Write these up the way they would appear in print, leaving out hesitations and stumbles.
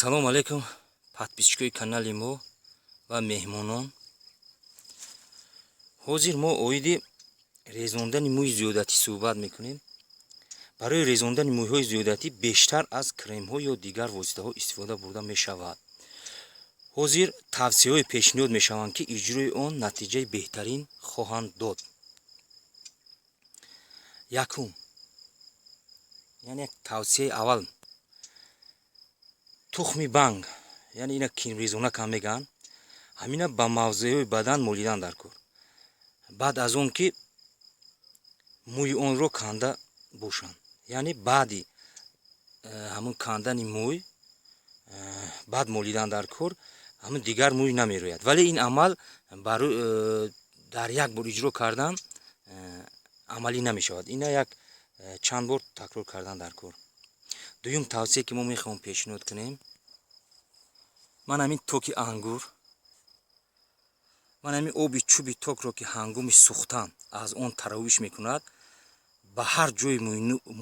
Ассалому алайкум, подписчикои канали мо ва меҳмонон. Ҳозир мо оиди резондани мӯи зиёдатӣ суҳбат мекунем. Барои резондани мӯйҳои зиёдатӣ бештар аз кремҳо ё дигар воситаҳо истифода бурда мешавад. Ҳозир тавсияҳое пешниҳод мешаванд, ки иҷрои он натиҷаи беҳтарин хоҳанд дод. Якум, яъне як тавсияи аввал: тухми банг, яъне ина кирмрезонак ҳам мегӯянд, ҳамина ба мавзеъҳои бадан молидан дар кор, баъд аз он ки мӯи онро канда бошанд, яъне баъди ҳамун кандани мӯй баъд молидан дар кор, ҳамун дигар мӯй намерӯяд. Вале ин амал дар як бор иҷро кардан амалӣ намешавад, ина як чанд бор такрор кардан дар кор. Дуюм тавсия, ки мо мехоҳем пешниҳод кунем, ман ҳамин токи ангур, ман ҳамин оби чӯби токро, ки ҳангоми сӯхтан аз он таровиш мекунад, ба ҳар ҷои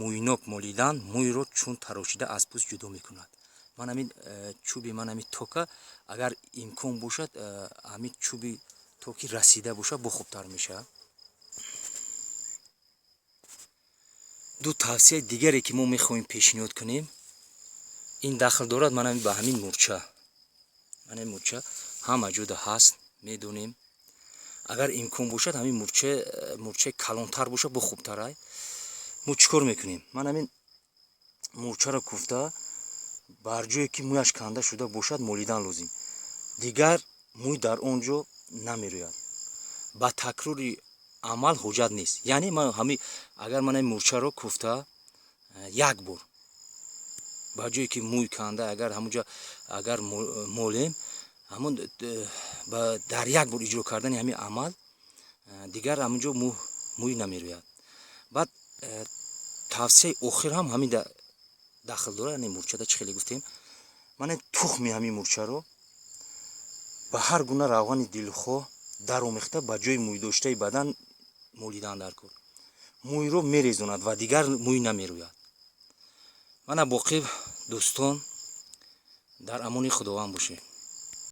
мӯйнок молидан мӯйро чун тарошида аз пӯст ҷудо мекунад. Ман ҳамин чӯби, ман ҳамин тока, агар имкон бошад, ҳамин чӯби токи расида бошад, бо хубтар мешавад. Ду тавсияи дигаре, ки мо мехоҳем пешниҳод кунем, ин дахл дорад ман ба ҳамин мурча. Ман ҳамин мурча ҳама ҷода ҳаст, медонем. Агар имкон бошад, ҳамин мурчаи калонтар бошад, бо хубтарай. Мо чӣ кор мекунем? Ман ҳамин мурчаро куфта, бар ҷое ки мӯяш канда шуда бошад, молидан лозим, дигар мӯй дар он ҷо намерӯяд, ба такрори амал ҳоҷат нест. Яъне ман ҳами агар ман ҳамин мурчаро куфта як бор ба ҷое ки мӯй канда, агар ҳамунҷа агар молем, ҳамун дар як бор иҷро кардани ҳамин амал дигар ҳамунҷо мӯй намерӯяд. Баъд тавсияи охир ҳам ҳамин дахл дорад, яъне мурчада чӣ хеле гуфтем, ман тухми ҳамин мурчаро ба ҳар гуна равғани дилхоҳ даромехта, ба ҷои мӯйдоштаи бадан молидан дар кор, мӯйро мерезонад ва дигар мӯй намерӯяд. Мана боқӣ, дӯстон, дар амони Худованд бошед.